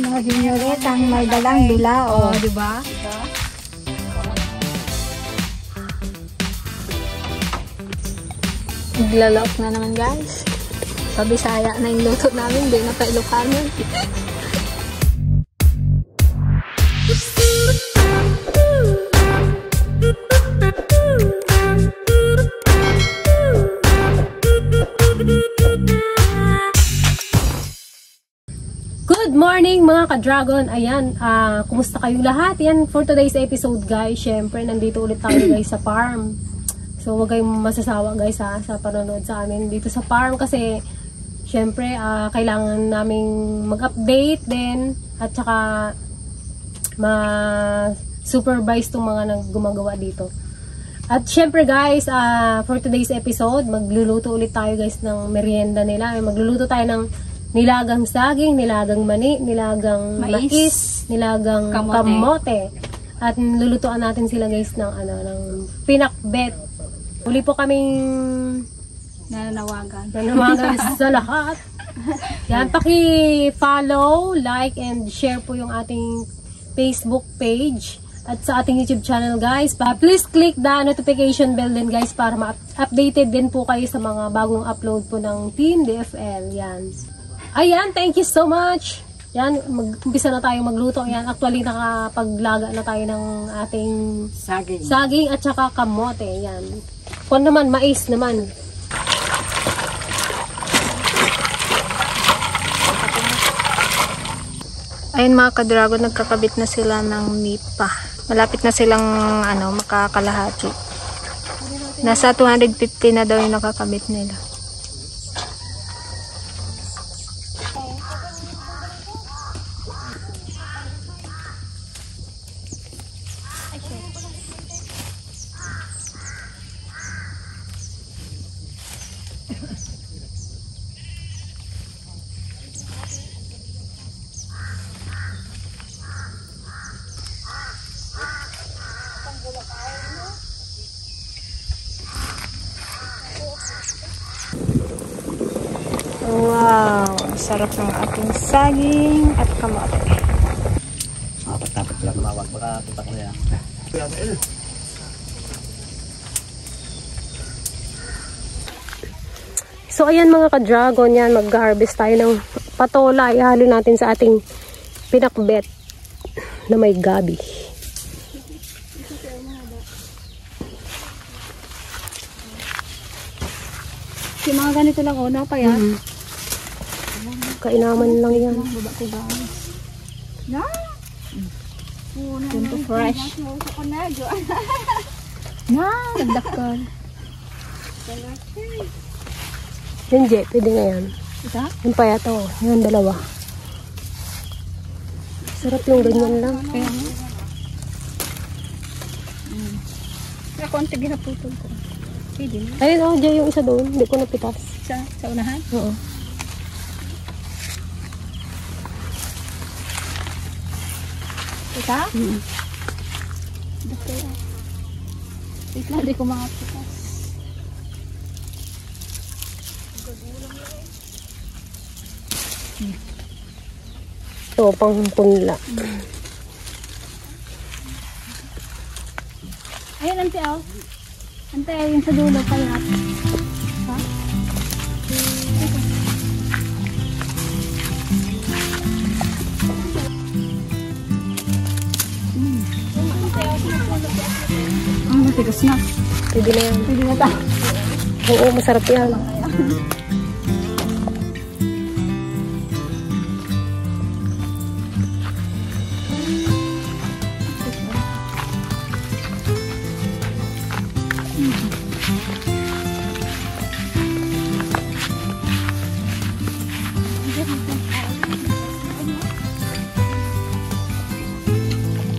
Imagine nyo ulit ang may dalang bilao. Diba? Naglalok na naman guys. Pabisaya na yung luto namin, hindi na pa Ilocano. Good morning mga ka-dragon. Ayan, kumusta kayong lahat? Yan for today's episode guys. Syempre, nandito ulit tayo guys sa farm. So, huwag kayong masasawa guys sa panonood sa amin dito sa farm kasi syempre, kailangan naming mag-update din at saka ma-supervise itong mga gumagawa dito. At syempre guys, for today's episode, magluluto ulit tayo guys ng merienda nila. Magluluto tayo ng nilagang saging, nilagang mani, nilagang mais, nilagang kamote. At lulutuan natin sila guys ng ng pinakbet. Uli po kaming nananawagan sa lahat. Yan, paki-follow, like, and share po yung ating Facebook page at sa ating YouTube channel guys. Please click the notification bell din guys para ma-updated din po kayo sa mga bagong upload po ng Team DFL. Yan. Ayan, thank you so much. Yan, mag-umpisa na tayo magluto. Yan, actually nakapaglaga na tayo ng ating saging at saka kamote. Yan. Kung naman, mais naman. Ayun mga ka-dragon, nagkakabit na sila ng nipa. Malapit na silang makakalahati. Nasa 250 na daw yung nakakabit nila. Wow, sarap ng ating saging at kamote. Tapos lang mawag baka tutak na yan. So ayan mga ka-dragon, yan mag-harvest tayo ng patola. Ihalo natin sa ating pinakbet na may gabi. Yung mga ganito lang una pa yan. Kainaman lang yan. Na? Ganito fresh. Na, nagdakal. Yan, Je, pwede nga yan. Ito? Yung payato, yan dalawa. Sarap yung ganyan lang. Kaya nga. Kaya konti ginaputol ko. Pwede na. Ayun, Je, yung isa doon. Hindi ko napitas. Sa unahan? Oo. Ito? Wait lang, di ko makapitas. Ito, pang punla. Ayun, ante, oh. Ante, yung sa dulo pa yan. Ha? Ang matigas na. Pwede na yan. Pwede na ta. Oo, masarap yan.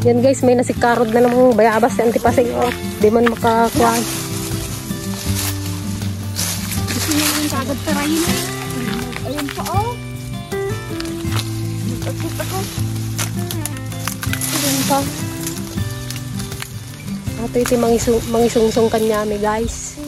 Yan guys, may nasikarod na namang bayabas si Antipasig. Oh, di man makakuha. Gusto nyo yung kagad tarayin na. Ayun pa, oh. Nagpagkit ako. Ayun pa. Ato iti mangisungsong kanyami guys.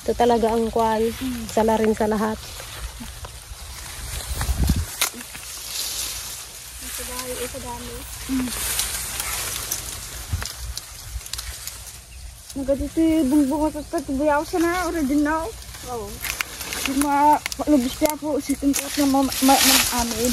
Ito talaga ang kuwan. Sala rin sa lahat. sa dami. Nagkatito bungbunga at katubayaw sana, original. Oo. Cuma lubis niya po si tingkat na amin.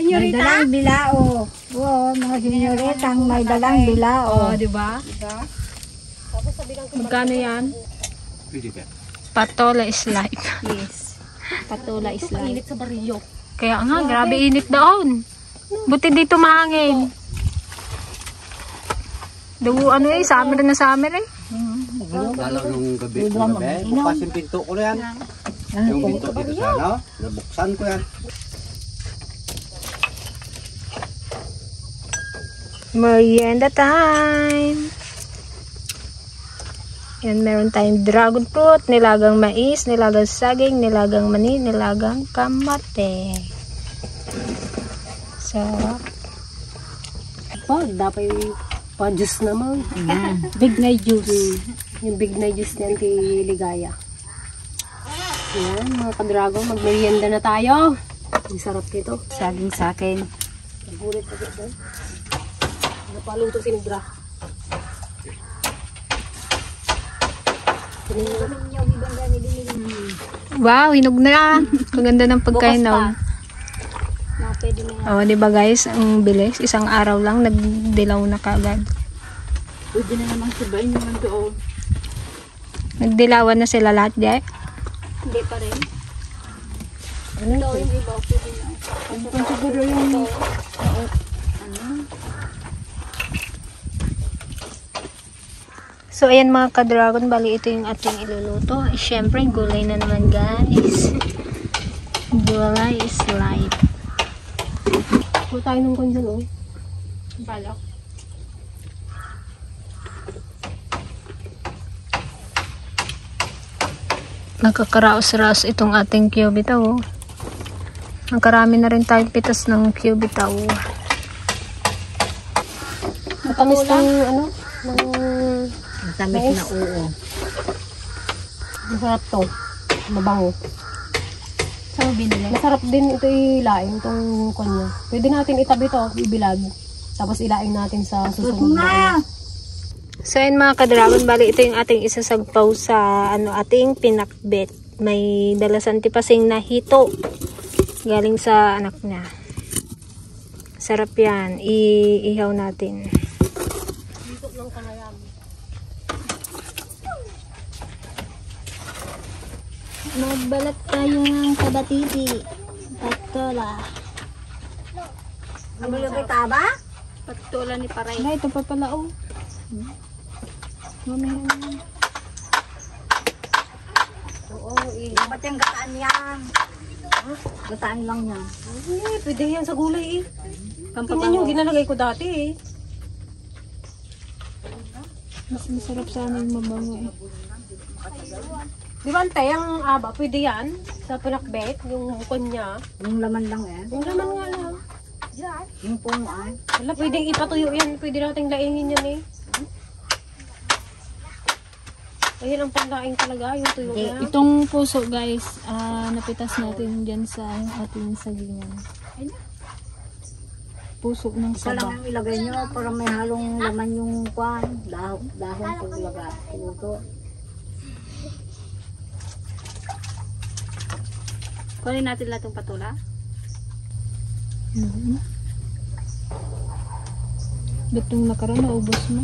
May dalang bilao. Oo, mga senyoritang may dalang bilao. Oh, di ba? Magkano yan? Pwede ka. Patola is life. Yes. Patola is life. Init sa bariyo. Kaya nga, grabe init doon. Buti dito mahangin. Daw ano eh, summer na summer eh. Lalo nung gabi, bukas yung pinto ko na yan. Yung pinto dito sa ano, nabuksan ko yan. Merienda time! Yan, meron tayong dragon fruit, nilagang mais, nilagang saging, nilagang mani, nilagang kamate. Sarap. Oh, dapat pa-juice naman. Big na juice. Yung big na juice niyan kay Ligaya. Yan, mga ka-dragon, mag-merienda na tayo. Ang sarap nito. Saging sa akin. Nagulit na dito. Napaluto si Negra. Wow, hinog na. Kaganda ng pagkain Bukas na. Oh, di ba guys, ang bilis. Isang araw lang, nagdilaw na kagad. Pwede na naman sabayin naman doon. Nagdilawan na sila lahat, Jay. Hindi pa rin. Ano pa siguro yung So, ayan mga ka-dragon, bali ito yung ating iluluto. Siyempre, gulay na naman guys. Gulay is life. Kung tayo nung kundyan, oh. balak. Nagkakaraos-raos itong ating cubitaw. Oh. Nagkarami na rin tayong pitas ng cubitaw. Matamis ng ano? Ng... Tamis na oo. Masarap to. Mabango. Saan mo binili? Masarap din ito ilaing, itong kanya. Pwede natin itabi to, ibilag. Tapos ilaing natin sa susunod na. So, ayan mga ka-dragon, bali ito yung ating isasagpaw sa ating pinakbet. May dalasan tipasing na hito. Galing sa anak niya. Sarap yan. Iihaw natin. Dito lang kanayam. Magbalat tayo ng kabatiti. Patola. Ano yung taba? Patola ni Paray. Ay, ito pa pala oh. Mamaya na. Oo, ba't yung gataan yan? Gataan lang yan. Pwede yan sa gulay eh. Tingnan yung ginalagay ko dati eh. Mas masarap sana yung mabango eh. Di ba ante, ang aba, pwede yan sa pinakbet, yung kanya. Yung laman lang eh. Yung laman nga lang. Yung punuan. Wala, pwedeng ipatuyo yan. Pwede nating laingin yan eh. Ayan ang panglaing talaga, yung tuyo niya. Itong puso guys, napitas natin dyan sa ating sagingan. Puso ng Ito lang saba. ang ilagay nyo para may halong laman yung kwan. Dahon paglaga. Pinuto. Kunin natin lahat ng patula. Ba't yung nakaraan naubos mo?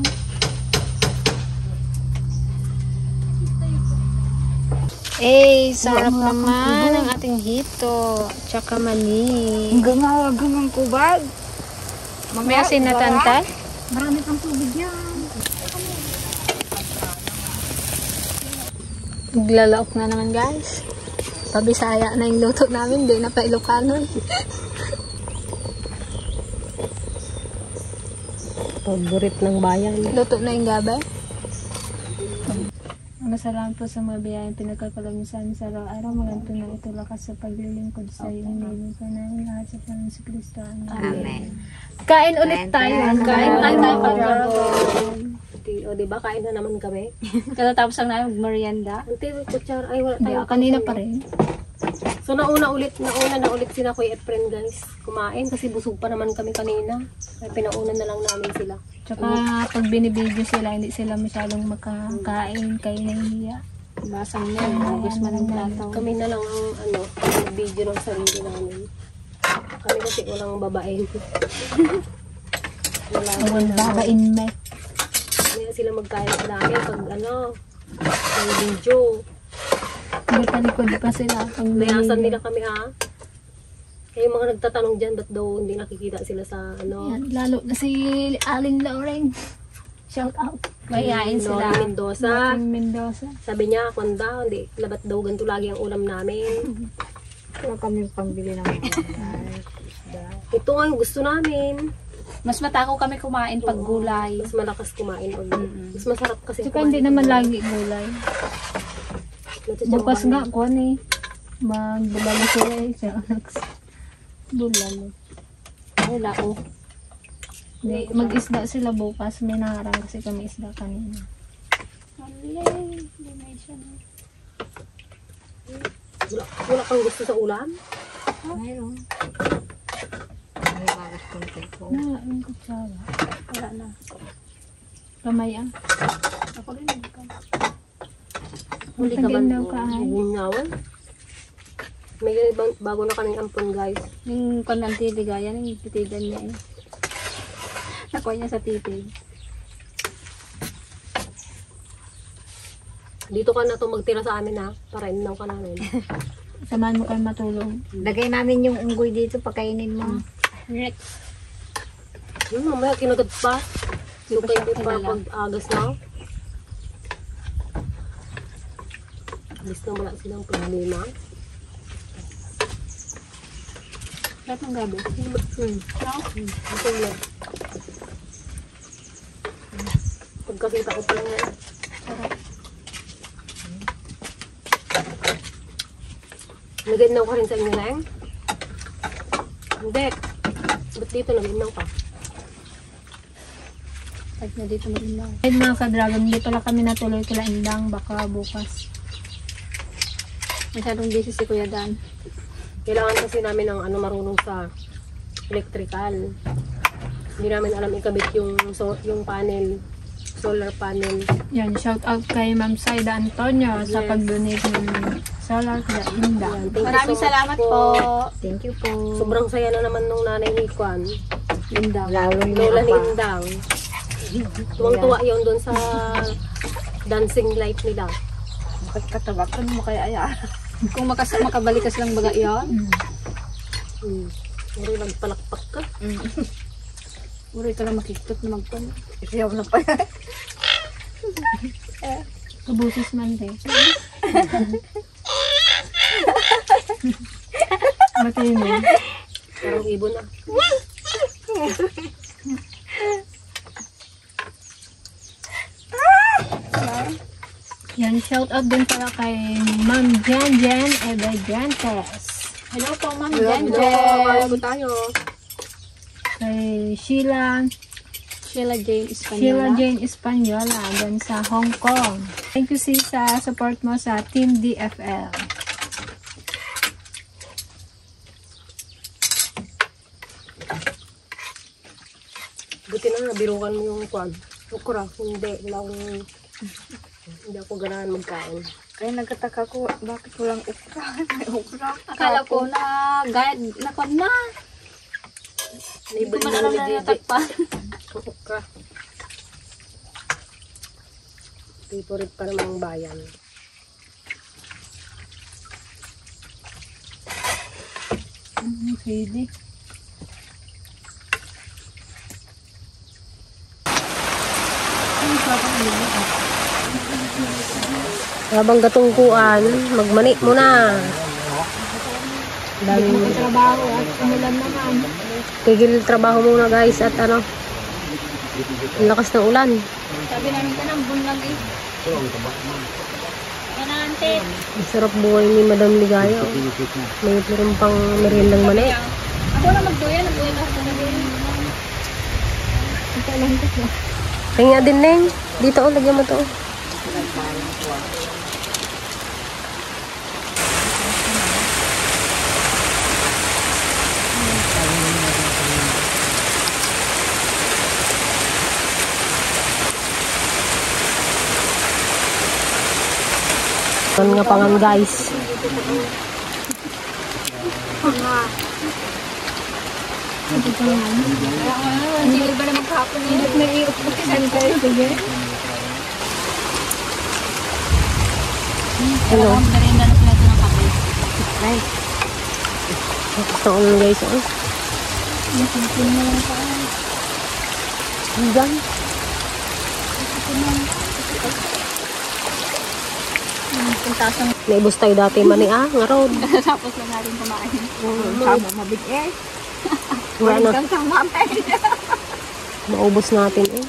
Sarap naman ang ating hito. Tsaka mani. Gangang kubad. May asin na tantay. Marami pang tubig yan. Maglalaok na naman guys. Pabisaya na yung luto namin. Hindi na pa Ilocano. Paborit ng bayan. Luto na yung gabi. Salamat po sa mga biyayang pinagkakalam niyo sa amin sa araw-araw. Maganto na ito lakas sa paglilingkod sa iyo. Nilin po namin lahat sa Panginoon si Kristo. Amen. Kain ulit tayo. Kain tayo mga ka-dragon. O, diba? Kain na naman kami. Katatapos lang namin mag-merienda. Ante, kutsara. Ay, wala tayo. Kanina pa rin. So, nauna na ulit sila Kuya Efren, guys. Kumain kasi busog pa naman kami kanina. Kaya pinauna na lang namin sila. Tsaka pag binibidyo sila, hindi sila masyadong makakain. Kayo nahihiya. Basang na. Agos man ang plato. Kami na lang ang video ng sarili namin. Kami kasi walang babae. Walang babain me. Kaya sila magkain sa namin pag may video. Hindi palikod pa sila. Layasan nila kami Kaya yung mga nagtatanong dyan, ba't daw hindi nakikita sila sa Yan, lalo na si Aling Lauren. Shout out. Mayayain sila. Lord Mendoza. Lord Mendoza. Sabi niya, kwanda, hindi, labat daw ganito lagi ang ulam namin. Wala kami pangbili ng mga Ito nga yung gusto namin. Mas matako kami kumain pag gulay. Mas malakas kumain. Mas masarap kasi Tsaka hindi naman lagi gulay. Bukas nga, kuwan eh. Magbulalo sila eh. Bulalo. Wala oh. Hindi, mag-isda sila bukas. May naharang kasi kami isda kanina. Wala kang gusto sa ulam? mayroon. May bagas konti ko. Ang kutsara. Wala na. Kamay ah. Ako rin. Huli ka daw ka ay. Gingawan. May bago na kaming ampon, guys. Yung kanang titigayan, yung titigan niya eh. Nakuha niya sa titig. Dito ka na to magtira sa amin para inaw ka namin. Samahan mo kayo matulog. Lagay namin yung unggoy dito, pakainin mo. Rex. Mamaya kinagat pa. So kayo pa pag-agas na. Alis na wala silang problema. Lahat ng gabi. Matulog. Pagkakita ko pa lang yan. Nag-inaw ka rin sa inyo, Neng? Hindi. Ba't dito nag-inaw ka? Kahit na dito marindaw. Ayun mga ka-dragon, hindi pala kami natuloy kila Indang. Baka bukas. Masyadong busy si Kuya Dan. Kailangan kasi namin ng marunong sa electrical. Hindi namin alam ikabit yung panel, solar panel. Yan, shout out kay Ma'am Saida Antonio sa pag-donate ng solar kila Indang. Maraming salamat po. Thank you po. Sobrang saya na naman nung nanay ni Kwan. Indang. Lalo yung Lola apa. Lindang. Tuwang-tuwa yun doon sa dancing light nila. Pagkatabakan mo kaya aya. Kung makabalikas lang baga yun. Uri nagpalakpak ka. Uri ka lang makiktot na magpun. Isiyaw na pa yan. Kabusis man din. Matay mo. Parang ibon na. Yan, shout out din pala kay Ma'am Jan Ebejantes. Hello po, Ma'am Jen. Hello po tayo. Kay Sheila Jane Espanyola dyan sa Hong Kong. Thank you sis sa support mo sa Team DFL. Buti na nabirukan mo yung Kwan. Okra, hindi ako ganahan magkain. Kaya nagkataka ko, bakit walang ukra? May ukra. Akala ko na gayad na kon na. Naibalik na ni Dede. Okra. Favorite pa naman ang bayan. Pwede. Habang gatungkuan, magmani muna. Dami mo. Trabaho at umulan naman. Tigil trabaho muna guys at ang lakas ng ulan. Sabi namin ka ng bunlag eh. Masarap buhay ni Madam Ligaya. Oh. May meron pang meriendang mani. Ako na magduyan. Nagduyan ako na din. Kaya din, Neng. Dito, oh, lagyan mo to. Ano nga pangan, guys? Hindi ba na maghapon eh? Hindi na i-upukisan kayo. Sige. Hello. Merienda na plato ng kape. Ay. Gusto ko lang, guys. Oh. Nasinsin mo lang pa. Hanggang. Puntasang Naibos tayo dati mani, nga road. tapos lang natin kumain. Sama mabig eh. Wala na. Kang sama eh. Maubos natin eh.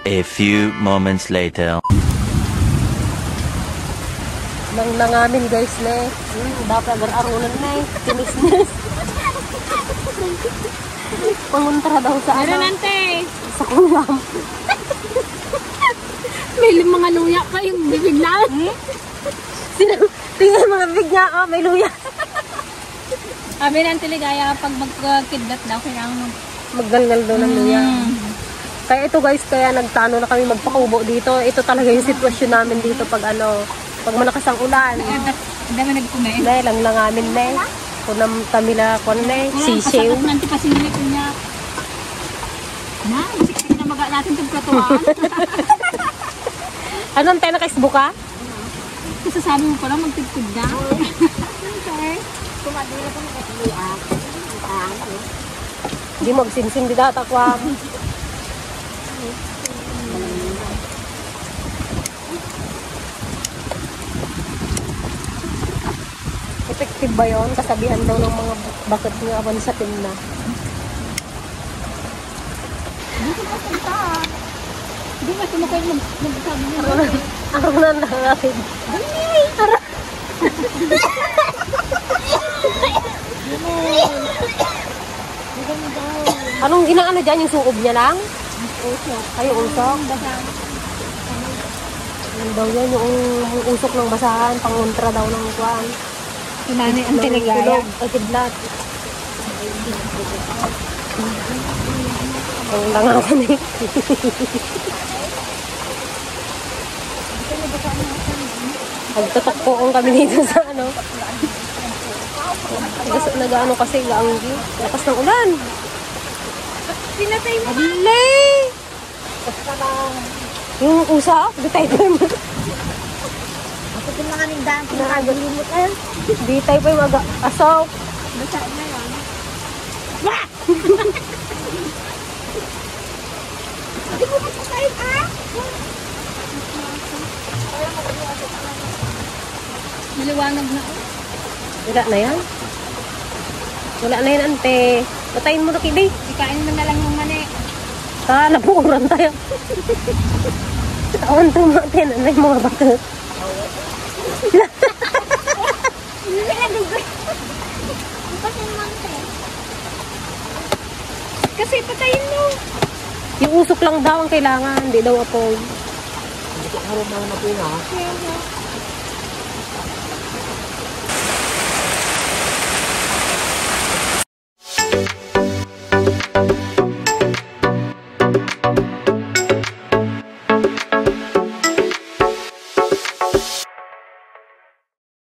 A few moments later. Nang nangamin, guys, ne. Dapat agar-arunan na eh. Tinisnis. Panguntra daw sa ano. Nante! Sa kulam. May mga luya pa yung bibig lang. Tingnan mga bigya, oh, may luya. Sabi ng Ligaya, pag mag-kidnap daw, kailangan Maggalgal daw ng luya. Kaya ito, guys, kaya nagtano na kami magpakubo dito. Ito talaga yung sitwasyon namin dito pag pag malakas ang ulan. Ang dami nagkumain. Dahil lang langamin na eh. Kunam tamila kon na eh. Sisiw. Kasakot nanti pa sinili ko niya. Na, siksik na maga natin itong katuan. Anong tayo naka-Facebook ka? Kasi sabi mo pala magtigtig na. Kumadira ko makasiyak. Hindi magsinsin di data ko. Effective ba yun? Kasabihan daw ng mga bakit nga awan sa tinda. Hindi nga sumakay magsabi niya. Araw na natin. Anong ginaano dyan? Yung suob niya lang? Usok. Ay, usok. Ano daw yan? Yung usok ng basahan. Panguntra daw ng kuwan. Sinanay ang Ligaya. Tulog. Ay, kidlat. Ang langakan eh. Nagtatakpoong kami dito sa nag-ano kasi gaanggi. Lakas ng ulan. Pinatay mo. Alay! Yung usap, ditay pa yung Ako din mga nindang pinakalimot eh. ditay pa yung asaw. Basa na yan. Hindi mo masakay ah. Maliwanag na. Wala na yan. Wala na yan, ante. Patayin mo na kibay. Ikain mo na lang yung mani. Napukuran tayo. Tawan tumatin. Ano yung mga bakit? Kasi patayin mo. Yung usok lang daw ang kailangan. Hindi daw apoy. Hindi ko harap mga mapina.